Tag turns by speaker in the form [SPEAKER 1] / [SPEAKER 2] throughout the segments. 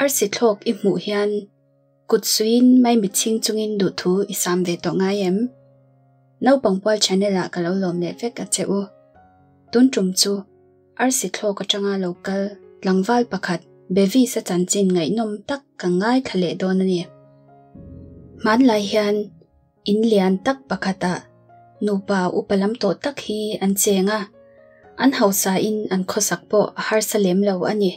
[SPEAKER 1] Arsi thlawk i hmuh hian kut suiin maimichhing chungin duhthu i sam ve tawh ngai em? Naupang pual channel ah ka lo lawm leh vek a che u. Tun tum chu arsi thlawk atanga lo kal tlangval pakhat Bevis-a chanchin ngaihnawm tak ka ngaithla leh dawn a ni. Hmanlai hian In lian tak pakhatah nupa upa lam tawh tak hi an cheng a, an hausain an khawsak pawh a harsa lem lo a ni.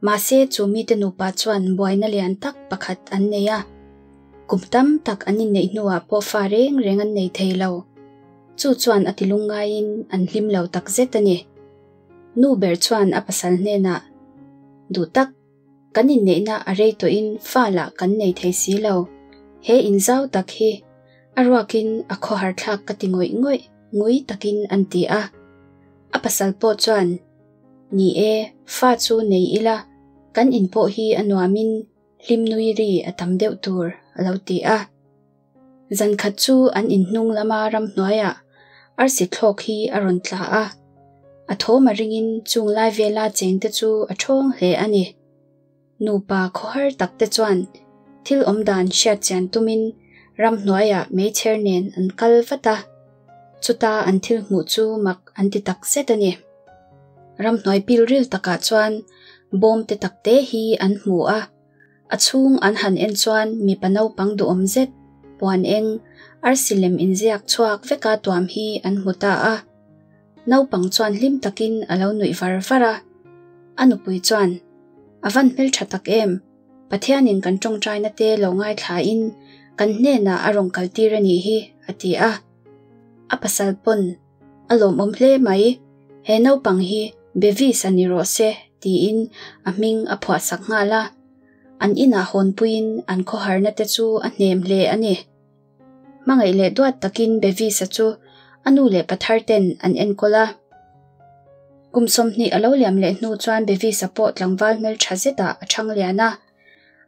[SPEAKER 1] Mahse chu mite nupa chuan buaina lian tak pakhat an nei a, kum tam tak an inneih hnuah pawh fa reng reng an nei thei lo. Chu chuan a tilung ngaiin an hlim lo takzet a ni. Nu ber chuan a pasal hnenah, Duh tak, Kan inneihna a rei tawhin fa lah kan nei thei si lo. He inzau tak hi a ruakin a khawhar thlak ka ti ngawih ngawih ngui takin an ti a. A pasal pawh chuan, Ni e, fa chu nei ila, kan in pawh hi a nuamin hlim nui ri a tam deuh tur, a lo ti a. Zan khat chu an inhnung lama ramhnuaiah arsi thlawk hi a rawn tla a, a thawm a ringin chung lai vela chengte chu a ṭhawng hle a ni. Nupa khawhar takte chuan thil awmdan hriat chian tumin ramhnuaiah meichher nen an kal vat a, chuta an thil hmuh chu mak an ti tak zet a ni. Ramhnuai pilril takah chuan bawm te takte hi an hmu a. A chhung an han en chuan mipa naupang duhawm zet, puan eng, arsi lem inziak chhuak veka tuam hi an hmu ta a. Naupang chuan hlim takin a lo nuih var var a. A nupui chuan, A van hmeltha tak em! Pathianin kan tawngtaina te lo ngaithlain kan hnenah a rawn kaltir a nih hi, a ti a. A pasal pawn, A lawmawm hle mai, he naupang hi Bevis a ni rawh se tiin a hming a phuahsak nghal a. An inah hawnpuiin an khawharna te chu a hnem hle a ni. Hmangaih leh duat takin Bevis-a chu a nu leh pathar ten an enkawl a. Kum 20 a lo liam leh hnu chuan Bevis-a pawh tlangval hmeltha zetah a chhang lian a.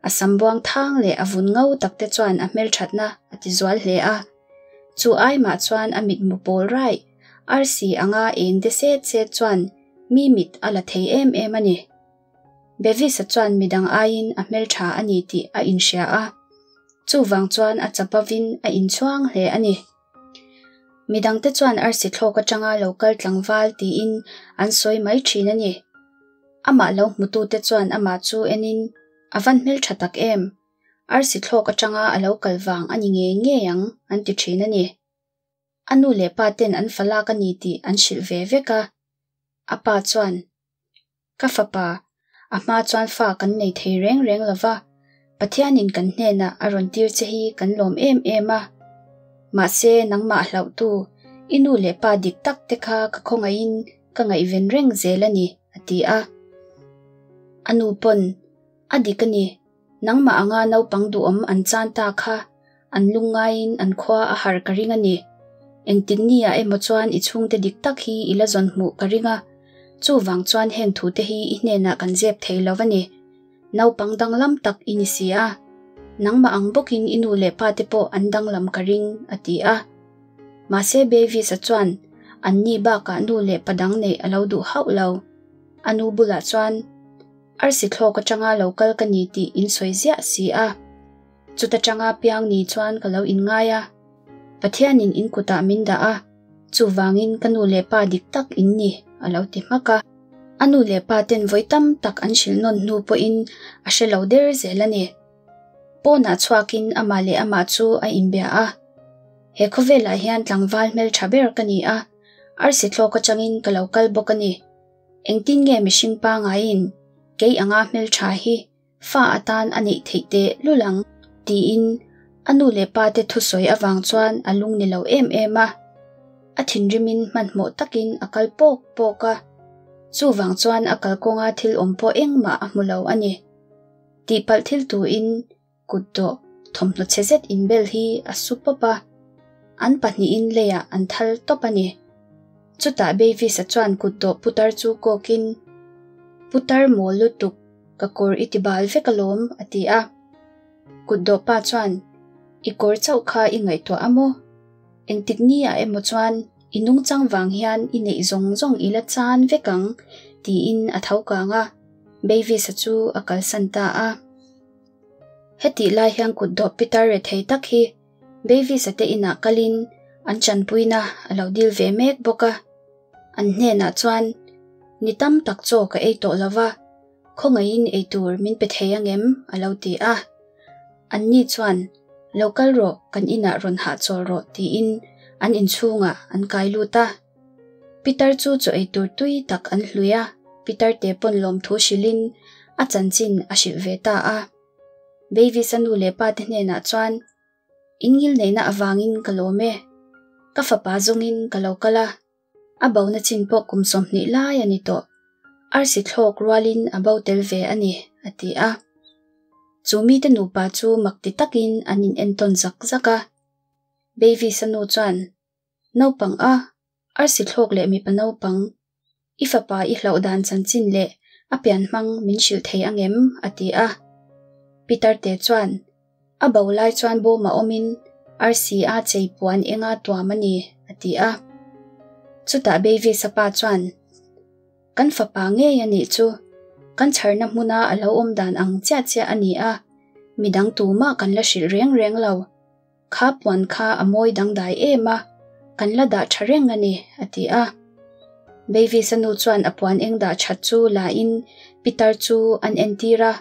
[SPEAKER 1] A sam buang thang leh a vun ngo tak te chuan a hmelthatna a tizual hle a. Chu ai mah chuan a mitmu pawl raih, arsi anga eng de set set chuan mi mit a la thei em em a ni. Bevis-a chuan midang aiin a hmeltha a ni tih a inhria a, chuvang chuan a chapavin a inchhuang hle a ni. Midangte chuan arsi thlawk atanga lo kal tlangval tiin an sawi mai thin a ni. Amah lo hmutute chuan amah chu enin, A van hmeltha tak em! Arsi thlawk atanga a lo kal vang a ni ngei ngei ang, an ti thin a ni. A nu leh pa ten an fa lak a ni tih an hrilh ve vek a. A pa chuan, Ka fapa, a hma chuan fa kan nei thei reng reng lo va, Pathianin kan hnenah a rawn tir che hi kan lawm em em a. Mahse, nangmah hlauhtu, i nu leh pa dik tak te kha ka khawngaihin ka ngaihven reng zel a ni, a ti a. A nu pawn, A dik a ni, nangmah anga naupang duhawm an chan ta kha an lungngaiin an khua a har ka ring a ni. Engtik ni ah emaw chuan i chhungte dik tak hi i la zawn hmuh ka ring a, chuvang chuan heng thute hi i hnenah kan zep thei lo a ni. Naupang danglam tak i ni si a, nangmah ang bawkin i nu leh pa te pawh an danglam ka ring, a ti a. Mahse Bevis-a chuan anni bakah nu leh pa dang neih a lo duh hauh lo. A nu bulah chuan, Arsi thlawk atanga lo kal ka ni tih in sawi ziah si a. Chuta tanga piang ni chuan ka lo inngai a. Pathianin in kutah min dah a, chuvangin ka nu leh pa dik tak in ni, a lo ti hmak a. A nu leh pa ten vawi tam tak an hrilh nawn hnu pawhin a hre lo der zel a ni. Pawnah chhuakin amah leh amah chu a inbia a. He khawvelah hian tlangval hmeltha ber ka ni a, arsi thlawk atangin ka lo kal bawk a ni. Engtin nge mihring pangaiin kei anga hmeltha hi fa atan a neih theih teh lul ang? tiin a nu leh pa te thusawi avang chuan a lung ni lo em em a. A thinrimin hmanhmawh takin a kal pawk pawk a, chuvang chuan a kalkawnga thil awm pawh engmah a hmu lo a ni. Tihpalh thil tuin Kut dawh thawmhnaw chhe zet inbel hi a su pawp a, an pahnihin leiah an thal tawp a ni. Chutah Bevis-a chuan kut dawh putar chu kawkin, Putar mawl lutuk, ka kawr i ti bal vek alawm, a ti a. Kut dawh pa chuan, I kawr chauh kha i ngaihtuah a maw? Engtik ni ah emaw chuan i nungchang vang hian i neih zawng zawng i la chan vek ang, tiin a tho kang a. Bevis-a chu a kalsan ta a. Hetih lai hian kutdawh pitar rethei tak hi Bevis-a te inah kalin an chanpuina a lo dil ve mek bawk a. An hnenah chuan, Ni tam tak chaw ka ei tawh lo va, khawngaihin eitur min pe thei angem? a lo ti a. Anni chuan, Lo kal rawh, kan inah rawn hahchawl rawh tiin an inchhungah an kai lut a. Pitar chu chaw eitur tui tak an hlui a, Pitar te pawn lawmthu hrilhin a chanchin a hrilh ve ta a. Davis-a nu leh pa te hnenah chuan, In ngilneihna avangin ka lawm e. Ka fapa zawngin ka lo kal a, a bona chin pawh kum 20 lai a ni tawh. Arsi thlawk rualin a bo tel ve a ni, a ti a. Chu mite nupa chu mak ti takin an inentawn zak zak a. Davis-a nu chuan, Naupang a, arsi thlawk leh mipa naupang, i fapa i hlauh dan chanchin leh a pian hmang min hrilh thei angem? a ti a. Peter te chuan, A bo lai chuan bawm a awmin arsi a chei puan enga tuam a ni, a ti a. Chutah Bevis-a pa chuan, Kan fapa ngei a nih chu, kan chharna hmuna a lo awm dan ang chiah chiah a ni a, midang tumah kan la hrilh reng reng lo. Kha puan kha a mawi dangdai em a, kan la dah tha reng a ni, a ti a. Bevis-a nu chuan a puan eng dah that chu la in pitar chu an entir a.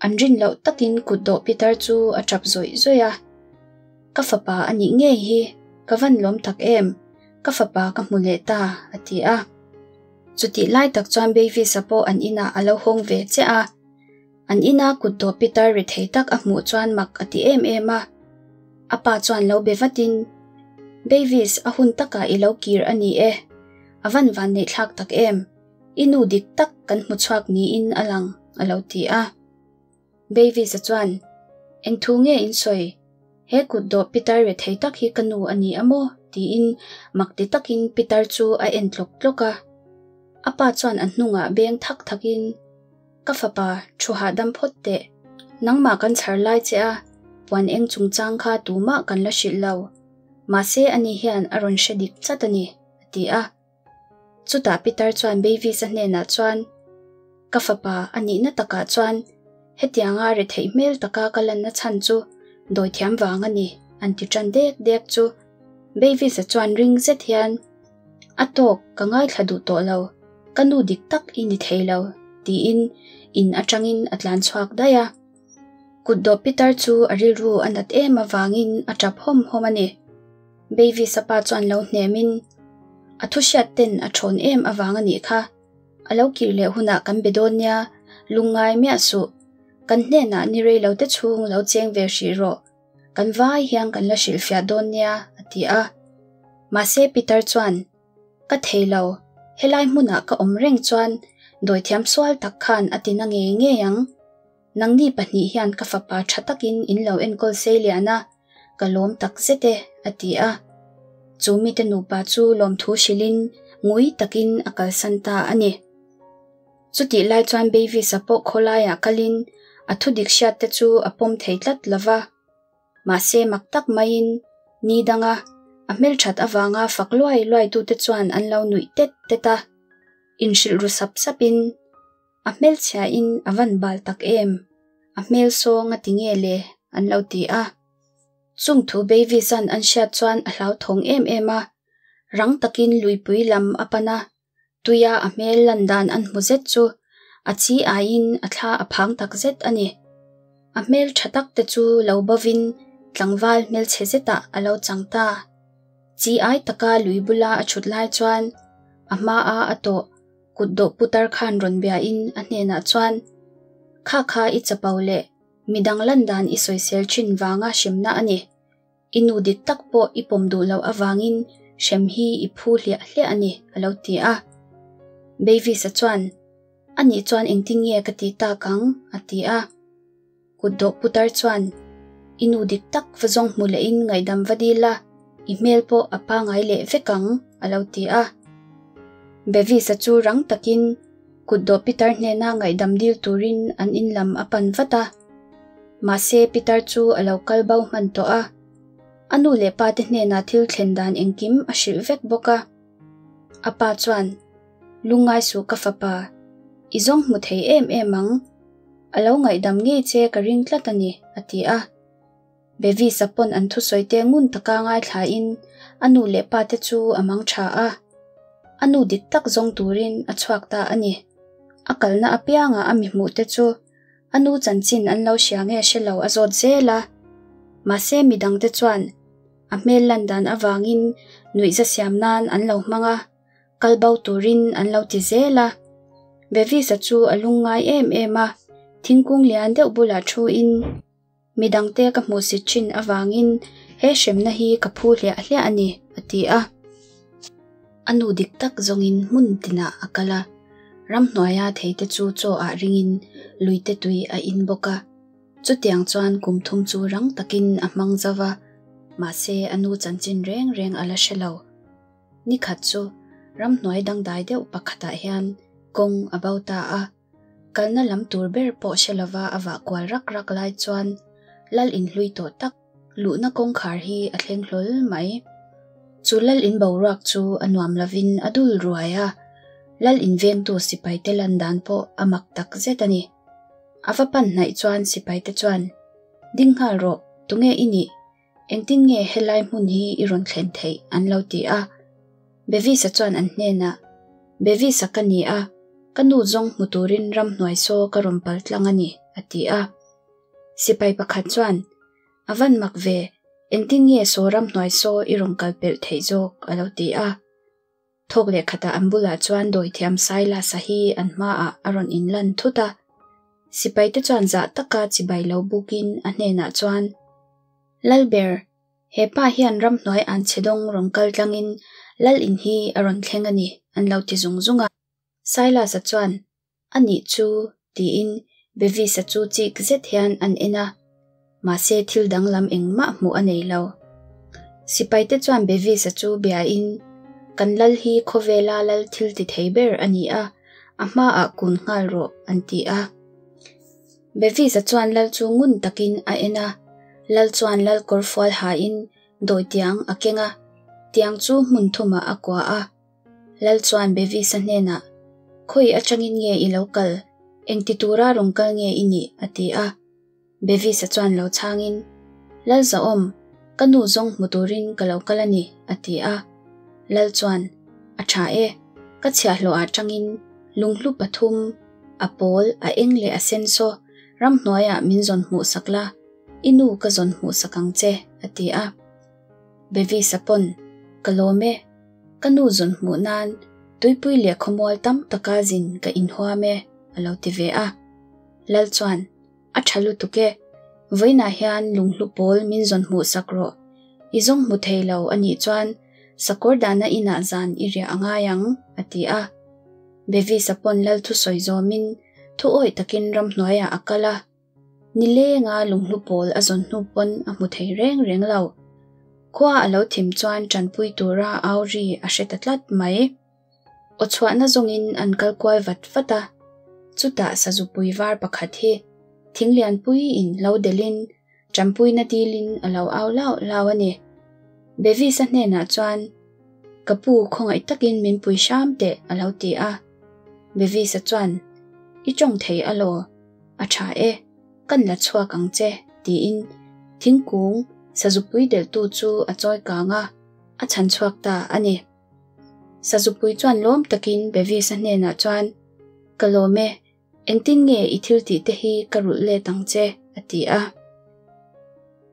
[SPEAKER 1] An rin loh takin kutdawh pitar chu a tap zawih zawih a. Ka fapa a nih ngei hi, ka van lawm tak em, ka fapa ka hmu leh ta, a ti a. Chutih lai tak chuan Bevis-a pawh an inah a lo hawng ve chiah a. An ina kutdawh pitar ri thei tak a hmuh chuan mak a ti em em a. A pa chuan lo be vatin, Bevis, a hun takah i lo kir a ni e. A van van neih thlak tak em. I nu dik tak kan hmu chhuak niin a lang, a lo ti a. Bevis-a chuan, Eng thu nge in sawi? He kutdawh pitar ri thei tak hi ka nu a ni a maw? tiin mak ti takin pitar chu a en tlawk tlawk a. A pa chuan a hnungah beng thak thakin, Ka fapa, thu hahdam phawt teh. Nangmah kan chhar lai che a, puan eng chungchang kha tumah kan la hrilh lo. Mahse ani hian a rawn hre dik chat a ni, a ti a. Chutah Pitar chuan Bevis-a hnenah chuan, Ka fapa, a nihna takah chuan hetianga retheih hmel taka ka lanna chhan chu dawithiam vang a ni, an ti tan dek dek chu. Bevis-a chuan ring zet hian, A tawk, ka ngaithla duh tawh lo, ka nu dik tak i ni thei lo, tiin in atangin a tlan chhuak daih a. Kutdawh pitar chu a rilru a nat em avangin a tap hawm hawm a ni. Bevis-a pa chuan lo hnemin, A thu hriat ten a thawn em avang a nih kha, a lo kir leh hunah kan be dawn nia, lungngai miah suh, kan hnenah ni rei lo te chhung lo cheng ve hrih rawh, Kan vai hian kan la hrilhfiah dawn nia, a ti a. Mahse Peter chuan, Ka thei lo, helai hmunah ka awm reng chuan dawithiam sual tak khan a ti na ngei ngei ang. Nangni pahnih hian ka fapa tha takin in lo enkawl sei lian a, ka lawm tak zet e, a ti a. Chu mite nupa chu lawmthu hrilhin ngui takin a kalsan ta a ni. Chutih lai chuan Bevis-a pawh khawlaiah kalin a thudik hriat te chu a pawm thei tlat lo va. Mahse mak tak maiin ni danga a hmelthat avanga fak luai luai tute chuan an lo nuih tet tet a, inhrilh ru sap sapin, A hmelchhiain a van bal tak em? A hmel sawng a ti nge le? an lo ti a. Chung thu Bevis-a'n an hriat chuan a hlauthawng em em a, rang takin luipui lam a pan a, Tuia a hmel lan dan an hmu zet chu a chi aiin a thla a phang tak zet a ni. A hmel tha tak te chu lo bovin tlangval hmelchhe zetah a lo chang ta. Chi ai taka lui bula a thut lai chuan a hmaa a tawh kutdawh putar khan rawn biain a hnenah chuan, Kha kha i chapo leh midang lan dan i sawisel thin vanga hremna a ni. I nu dik tak pawh i pawm duh loh avangin hrem hi i phu hliah hliah a ni, a lo ti a. Bevis-a chuan, A nih chuan engtin nge ka ti tak ang? a ti a. Kutdawh putar chuan, I nu dik tak va zawng hmu lehin ngaihdam va dil a, i hmel pawh a pangai leh vek ang, a lo ti a. Bevis-a chu rang takin Kutdawh Pitar hnena ngaihdam dil turin an in lam a pan vat a. Mahse Pitar chu a lo kal bo hman tawh a. A nu leh pa te hnenah thil thlen dan engkim a hrilh vek bawk a. A pa chuan, Lungngai suh ka fapa, I zawng hmu thei em em ang. A lo ngaihdam ngei che ka ring tlat a ni, a ti a. Bevis-a pawn an thusawi te ngun taka ngaithlain a nu leh pa te chu a mang tha a. A nu dik tak zawng turin a chhuak ta a ni. A kalna apianga a mi hmuh te chu a nu chanchin an lo hria nge hre lo a zawt zel a. Mahse midangte chuan a hmel lan dan avangin nuihza siam nan an lo hmang a. Kal bo turin an lo ti zel a. Bevis-a chu a lungngai em em a, thingkung lian deuh bulah thuin midangte ka hmuhsit thin avangin he hremna hi ka phu hliah hliah a ni, a ti a. A nu dik tak zawngin hmun tinah a kal a, ramhnuaia theite chu chaw ah ringin luite tui a in bawk a. Chutiang chuan kum thum chu rang takin a hmang zo va, mahse a nu chanchin reng reng a la hre lo. Ni khat chu ramhnuai dangdai deuh pakhatah hian kawng a bo ta a, kalna lam tur ber pawh hre lova a vah kual rak rak lai chuan lal inhlui tawh tak luhna kawngkhar hi a thleng hlawl mai. Chu lal in boruak chu a nuam lovin a dul ruai a, lal invengtu sipaite lan dan pawh a mak tak zet a ni. A va pan hnaih chuan sipaite chuan, Ding nghal rawh, tunge i nih? Engtin nge helai hmun hi i rawn thlen theih? an lo ti a. Bevis-a chuan an hnenah, Bevis-a ka ni a, ka nu zawng hmu turin ramhnuai saw ka rawn pal tlang a ni, a ti a. Sipai pakhat chuan, A van mak ve, engtin nge saw ramhnuai saw i rawn kal pelh theih zawk? a lo ti a. Thawk leh khatah an bulah chuan dawithiam Silas-a hi an hmaah a rawn inlan thut a. Sipaite chuan zah taka chibai lo bukin a hnenah chuan, Lalber, he pa hian ramhnuai an chhe dawng rawn kal tlangin Lal in hi a rawn thleng a ni, an lo ti zung zung a. Silas-a chuan, A nih chu, tiin Bevis-a chu chik zet hian an en a, mahse thil danglam engmah hmuh a nei lo. Sipaite chuan Bevis-a chu biain, Kan lal hi khawvela lal thil ti thei ber a ni a, a hmaah kun nghal rawh, an ti a. Bevis-a chuan lal chu ngun takin a en a, lal chuan lal kawr fual hain dawi tiang a keng a, tiang chu hmun thumah a kua a. Lal chuan Bevis-a hnenah, Khawi atangin nge i lo kal? Engti tura rawn kal nge i nih? a ti a. Bevis-a chuan lo chhangin, Lal zahawm, ka nu zawng hmu turin ka lo kal a ni, a ti a. Lal chuan, A tha e, ka chhiahhlawh atangin lunghlu pathum, a pawl, a eng leh a sen saw ramhnuaiah min zawn hmuhsak la, i nu ka zawn hmuhsak ang che, a ti a. Bevis-a pawn, Ka lawm e, ka nu zawn hmuh nan tuipui leh khawmual tam taka zin ka inhuam e, a lo ti ve a. Lal chuan, A tha lutuk e, vawiinah hian lunghlu pawl min zawn hmuh sak rawh. I zawng hmu thei lo a nih chuan sakawr dahna inah zan i riah a ngai ang, a ti a. Bevis-a pawn Lal thusawi zawmin thu awih takin ramhnuaiah a kal a. Nilenga lunghlu pawl a zawn hnu pawn a hmu thei reng reng lo. Khua a lo thim chuan tanpui tura au ri a hre ta tlat mai. Aw chhuahna zawngin an kal kual vat vat a, chutah sazupui var pakhat hi thinglianpui in lo delhin tanpuina dilin a lo au lau lau a ni. Bevis-a hnenah chuan, Ka pu khawngaih takin min pui hram teh a lo ti a. Bevis-a chuan, I tawng thei alaw? A tha e, kan la chhuak ang che, tiin thingkung sazupui delhtu chu a chawi kang a, a chhan chhuak ta a ni. Sazupui chuan lawm takin Bevis-a hnenah chuan, Ka lawm e, engtin nge i thil tih te hi ka rulh let ang che, a ti a.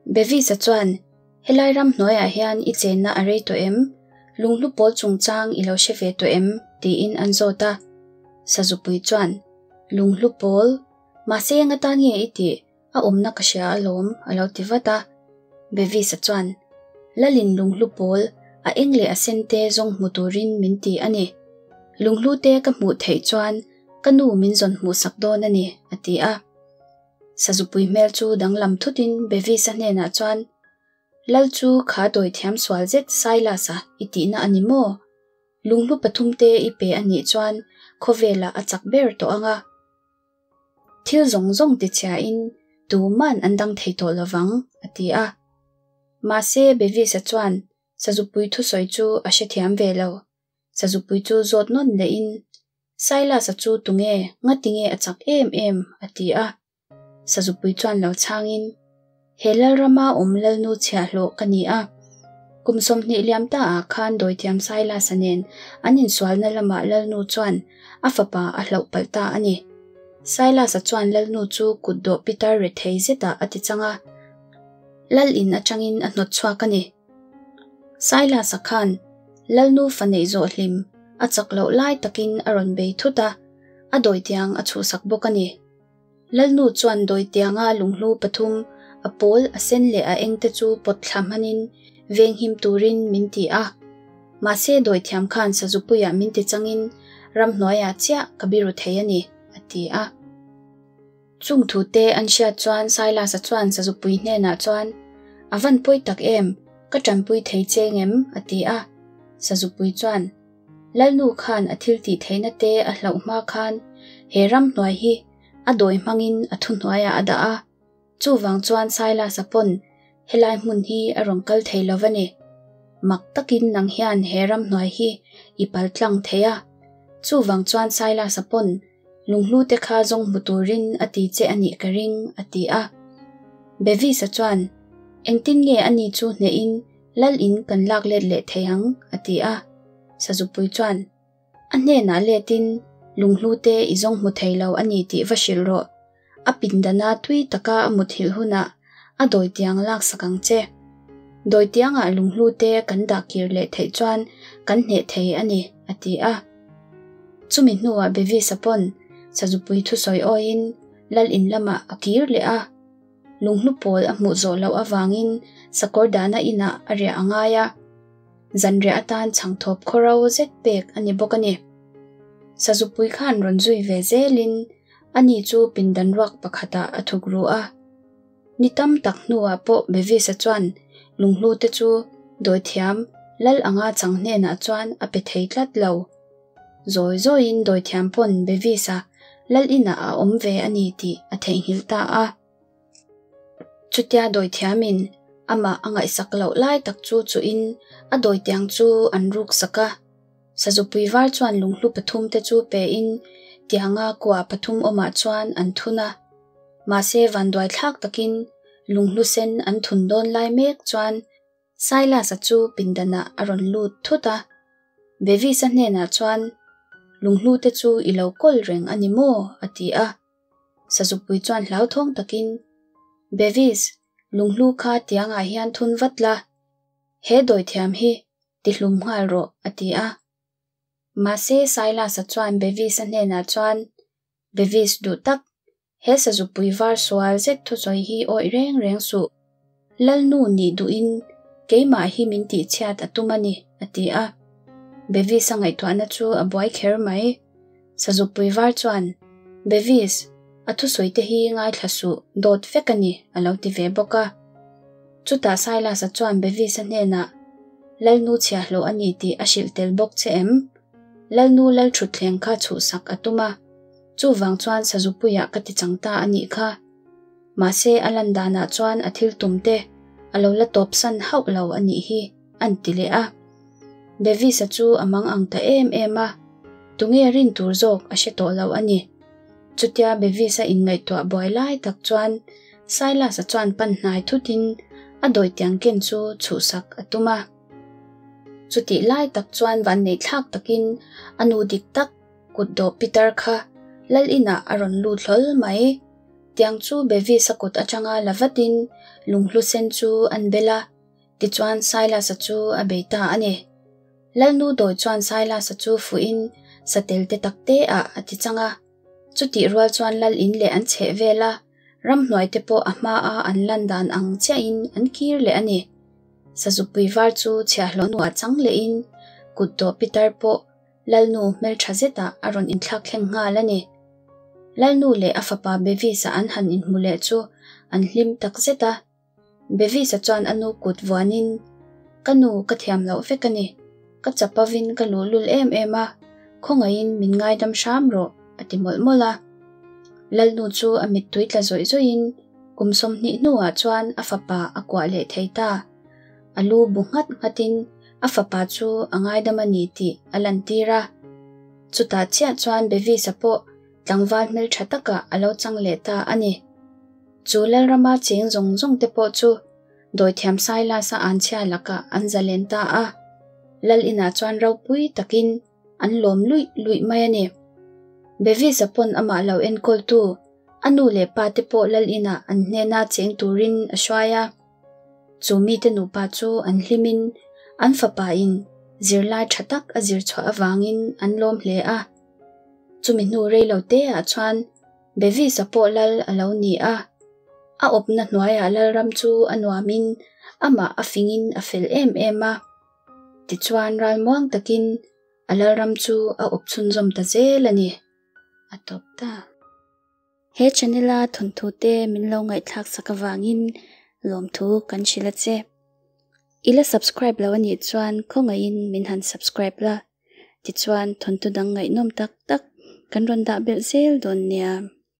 [SPEAKER 1] Bevis-a chuan, Helai ram hnuaiah hian i chenna a rei tawh em? Lunghlu pawl chungchang i lo hre ve tawh em? tiin an zawt a. Sazupui chuan, Lunghlu pawl, mahse eng atan nge i tih? A awmna ka hria alawm, a lo ti vat a. Bevis-a chuan, Lalin lunghlu pawl, a eng leh a sen te zawng hmu turin min ti a ni. Lunghlu te ka hmuh theih chuan ka nu min zawn hmuhsak dawn a ni, a ti a. Sazupui hmel chu danglam thutin Bevis-a hnenah chuan, Lal chu kha dawi thiam sual zet Silas-a i tihna a ni maw? Lunghlu pathum te i pe a nih chuan khawvelah a chak ber tawh ang a. Thil zawng zawng tichhiain tuman an dang thei tawh lovang, a ti a. Mahse Bevis-a chuan Sazupui thusawi chu a hrethiam ve lo. Sazupui chu zawt nawn lehin. Silas-a chu tunge, ngatinge a chak em em? a ti a. Sazupui chuan lo chhangin, He lalrama awm lalnu chhiahhlawh ka ni a. Kum 20 liam ta ah khan dawithiam Silas-a nen an insualna lamah lalnu chuan a fapa a hlauh palh ta a ni. Silas-a chuan lalnu chu kutdawh pitar rethei zetah a ti chang a, lal in atangin a hnawt chhuak a ni. Silas-a khan lalnu fa neih zawh hlim a chak loh lai takin a rawn bei thut a, a dawitiang a chhuhsak bawk a ni. Lalnu chuan dawitianga lunghlu pathum, a pawl, a sen leh a eng te chu pawt thla hmanin venghim turin min ti a. Mahse dawithiam khan sazupuiah min ti changin ramhnuaiah chiah ka biru thei a ni, a ti a. Chung thute an hriat chuan Silas-a chuan sazupui hnenah chuan, A van pawi tak em, ka tanpui thei che ngem? a ti a. Sazupui chuan, Lalnu khan a thil tih theihna te a hlauh hma khan he ramhnuai hi a dawi hmangin a thuhnuaiah a dah a, chuvang chuan Silas-a pawn helai hmun hi a rawn kal thei lo va ni. Mak takin nang hian he ramhnuai hi i pal tlang thei a, chuvang chuan Silas-a pawn lunghlu te kha zawng hmu turin a ti che a nih ka ring, a ti a. Bevis-a chuan, Engtin nge ani chu hnehin Lal in kan lak let leh thei ang, a ti a. Sazupui chuan, A hnenah letin lunghlu te i zawng hmu thei lo a ni tih va hrilh rawh. A pindana tui taka a muthilh hunah a dawitiang laksak ang che. Dawitiangah lunghlu te kan dah kir leh theih chuan kan hneh thei a ni, a ti a. Chumi hnuah Bevis-a pawn Sazupui thusawi awiin Lal in lamah a kir leh a. Lunghlu pawl a hmuh zawh loh avangin sakawr dahna inah a riah a ngai a, zanriah atan chhangthawp khawro zet pek a ni bawk a ni. Sazupui khan rawn zui ve zelin ani chu pindan ruak pakhatah a thuk ru a. Ni tam tak hnuah pawh Bevis-a chuan lunghlu te chu dawithiam lal anga chang hnenah chuan a pe thei tlat lo. Zawi zawiin dawithiam pawn Bevis-a lal inah a awm ve a ni tih a theihnghilh ta a. Chutia dawithiamin amah a ngaihsak loh lai tak chu chuhin a dawitiang chu an ruksak a. Sazupui var chuan lunghlu pathum te chu pein tianga kua pathum awmah chuan an thun a. Mahse vanduaithlak takin lunghlu sen an thun dawn lai mek chuan Silas-a chu pindanah a rawn lut thut a, Bevis-a hnenah chuan, Lunghlu te chu i lo kawl reng a ni maw? a ti a. Sazupui chuan hlauthawng takin, Bevis, lunghlu kha tiangah hian thun vat la, he dawithiam hi tihlum nghal rawh, a ti a. Mahse Silas-a chuan Bevis-a hnenah chuan, Bevis duh tak, He sazupui var sual zet thusawi hi awih reng reng suh. Lalnu nih duhin keimah hi min tihchhiat a tum a ni, a ti a. Bevis-a ngaihtuahna chu a buai kher mai. Sazupui var chuan, Bevis, a thusawi te hi ngaithla suh, dawt vek a ni, a lo ti ve bawk a. Chutah Silas-a chuan Bevis-a hnenah, Lalnu chhiahhlawh a ni tih a hrilh tel bawk che em? Lalnu lalthutthleng kha chhuhsak a tum a. Chuvang chuan sazupuiah ka ti chang ta a nih kha. Mahse a lan danah chuan a thil tum te a lo la tawp san hauh lo a nih hi, an ti leh a. Bevis-a chu a mang ang ta em em a, tunge rin tur zawk a hre tawh lo a ni. Chutia Bevis-a inngaihtuah buai lai tak chuan Silas-a chuan pan hnai thutin a dawitiang ken chu chhuhsak a tum a. Chutih lai tak chuan vanneihthlak takin a nu dik tak, Kut dawh pitar kha lal inah a rawn lut hlawl mai. Tiang chu Bevis-a kut atanga la vatin lunghlu sen chu an bel a, tichuan Silas-a chu a bei ta a ni. Lalnu dawi chuan Silas-a chu fuhin satel te tak te ah a ti chang a. Chutih rual chuan lal in leh an chheh vel a, ramhnuai te pawh a hma a an lan dan ang chiahin an kir leh a ni. Sazupui var chu chhiahhlawh hnuah chang lehin kut dawh pitar pawh Lalnu hmeltha zetah a rawn inthlak thleng nghal a ni. Lalnu leh a fapa Bevis-a an han inhmu leh chu an hlim tak zet a. Bevis-a chuan a nu kut vuanin, Ka nu, ka thiam loh vek a ni. Ka chapavin ka luhlul em em a, khawngaihin min ngaidam hram rawh, a ti mawlh mawlh a. Lalnu chu a mittui tla zawih zawihin kum 20 hnuah chuan a fapa a kuah leh thei ta. A lu bu nghat nghatin a fapa chu a ngaidam a ni tih a lantir a. Chutah chiah chuan Bevis-a pawh tlangval hmeltha takah a lo chang leh ta a ni. Chu Lalrama cheng zawng zawng te pawh chu dawithiam Silas-a anchhia lakah an zalen ta a. Lal inah chuan ropui takin an lawm luih luih mai a ni. Bevis-a pawn amah lo enkawltu a nu leh pa te pawh Lal inah an hnena cheng turin a hruai a. Chu mite nupa chu an hlimin an fapa in zirlai tha tak a zir chhuah avangin an lawm hle a. Chumi hnu rei lo te ah chuan Bevis-a pawh lal a lo ni a. A awpna hnuaiah lalram chu a nuamin amah a fingin a fel em em a. Tichuan ralmuang takin a lalram chu a awp chhunzawm ta zel a ni. A tawp ta. He channel a thawnthu te min lo ngaihthlak sak avangin lawmthu kan hrilh a che. I la subscribe lo anih chuan khawngaihin min han subscribe la, tichuan thawnthu dang ngaihnawm tak tak kan rawn dah belh zel dawn nia.